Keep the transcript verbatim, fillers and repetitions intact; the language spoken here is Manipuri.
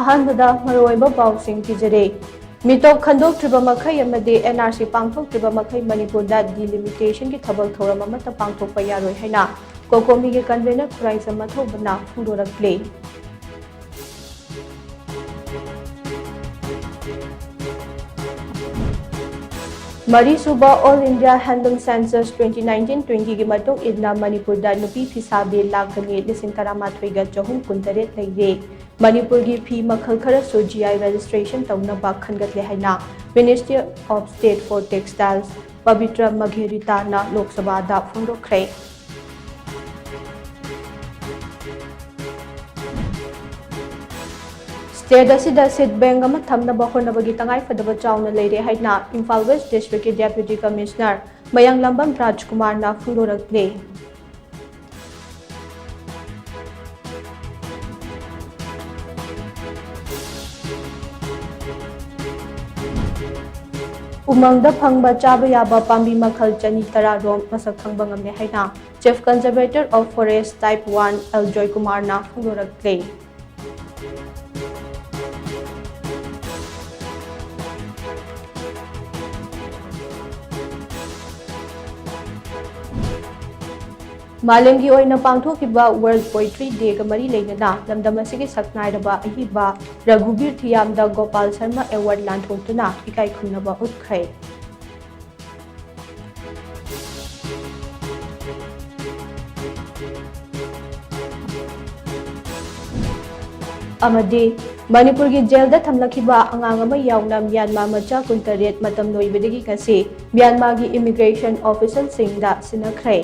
ꯑꯍꯥꯟꯕꯗ ꯃꯔꯨꯑꯣꯏꯕ ꯄꯥꯎꯁꯤꯡ ꯄꯤꯖꯔꯦ꯫ ꯃꯤꯇꯣꯞ ꯈꯟꯗꯣꯛꯇ꯭ꯔꯤꯕ ꯃꯈꯩ ꯑꯃꯗꯤ N R C ꯄꯥꯡꯊꯣꯛꯇ꯭ꯔꯤꯕ ꯃꯈꯩ ꯃꯅꯤꯄꯨꯔꯗ delimitation ꯒꯤ ꯊꯕꯛ ꯊꯧꯔꯝ ꯑꯃꯠꯇ ꯄꯥꯡꯊꯣꯛꯄ ꯌꯥꯔꯣꯏ ꯍꯥꯏꯅ COCOMI ꯒꯤ convener Khuraijam ꯃꯊꯧꯕꯅ ꯐꯣꯡꯗꯣꯔꯛꯂꯤ꯫ ꯃꯔꯤꯁꯨꯕ All India Handloom Census twenty nineteen twenty ꯒꯤ ꯃꯇꯨꯡ ꯏꯟꯅ ꯃꯅꯤꯄꯨꯔꯗ ꯅꯨꯄꯤ ꯐꯤꯁꯥꯕꯤ ꯂꯥꯈ ꯑꯅꯤ ꯂꯤꯁꯤꯡ ꯇꯔꯥꯃꯥꯊꯣꯏꯒ ꯆꯍꯨꯝ ꯀꯨꯟꯇꯔꯦꯠ ꯂꯩꯔꯦ꯫ ꯃꯅꯤꯄꯨꯔꯒꯤ ꯐꯤ ꯃꯈꯜ ꯈꯔꯁꯨ G I registration ꯇꯧꯅꯕ ꯈꯟꯒꯠꯂꯦ ꯍꯥꯏꯅ Ministry of State for Textiles Pavitra ꯃꯒꯦꯔꯤꯇꯥꯅ ꯂꯣꯛ ꯁꯚꯥꯗ ꯐꯣꯡꯗꯣꯛꯈ꯭ꯔꯦ꯫ State ꯑꯁꯤꯗ seed bank ꯑꯃ ꯊꯝꯅꯕ ꯍꯣꯠꯅꯕꯒꯤ ꯇꯉꯥꯏꯐꯗꯕ ꯆꯥꯎꯅ ꯂꯩꯔꯦ ꯍꯥꯏꯅ ꯏꯝꯐꯥꯜ West District ꯀꯤ Deputy Commissioner ꯃꯌꯥꯡꯂꯝꯕꯝ ꯔꯥꯖꯀꯨꯃꯥꯔꯅ ꯐꯣꯡꯗꯣꯔꯛꯂꯦ꯫ ꯎꯃꯪꯗ ꯐꯪꯕ ꯆꯥꯕ ꯌꯥꯕ ꯄꯥꯝꯕꯤ ꯃꯈꯜ ꯆꯅꯤ ꯇꯔꯥ ꯔꯣꯝ ꯃꯁꯛ ꯈꯪꯕ ꯉꯝꯂꯦ ꯍꯥꯏꯅ Chief Conservator of Forest Type one L ꯖꯣꯏꯀꯨꯃꯥꯔꯅ ꯐꯣꯡꯗꯣꯔꯛꯂꯦ꯫ ꯃꯥꯂꯦꯝꯒꯤ ꯑꯣꯏꯅ ꯄꯥꯡꯊꯣꯛꯈꯤꯕ World Poetry Day ꯒ ꯃꯔꯤ ꯂꯩꯅꯅ ꯂꯝꯗꯝ ꯑꯁꯤꯒꯤ ꯁꯛꯅꯥꯏꯔꯕ ꯑꯏꯕ ꯔꯘꯨꯕꯤꯔ ꯊꯤꯌꯥꯝꯗ ꯒꯣꯄꯥꯜ ꯁꯔꯃ Award ꯂꯥꯟꯊꯣꯛꯇꯨꯅ ꯏꯀꯥꯏ ꯈꯨꯝꯅꯕ ꯎꯠꯈ꯭ꯔꯦ꯫ ꯑꯃꯗꯤ ꯃꯅꯤꯄꯨꯔꯒꯤ ꯖꯦꯜꯗ ꯊꯝꯂꯛꯈꯤꯕ ꯑꯉꯥꯡ ꯑꯃ ꯌꯥꯎꯅ ꯃ꯭ꯌꯥꯟꯃꯥꯔ ꯃꯆꯥ ꯀꯨꯟꯇꯔꯦꯠ ꯃꯇꯝ ꯂꯣꯏꯕꯗꯒꯤ ꯉꯁꯤ ꯃ꯭ꯌꯥꯟꯃꯥꯔꯒꯤ immigration official ꯁꯤꯡꯗ ꯁꯤꯟꯅꯈ꯭ꯔꯦ꯫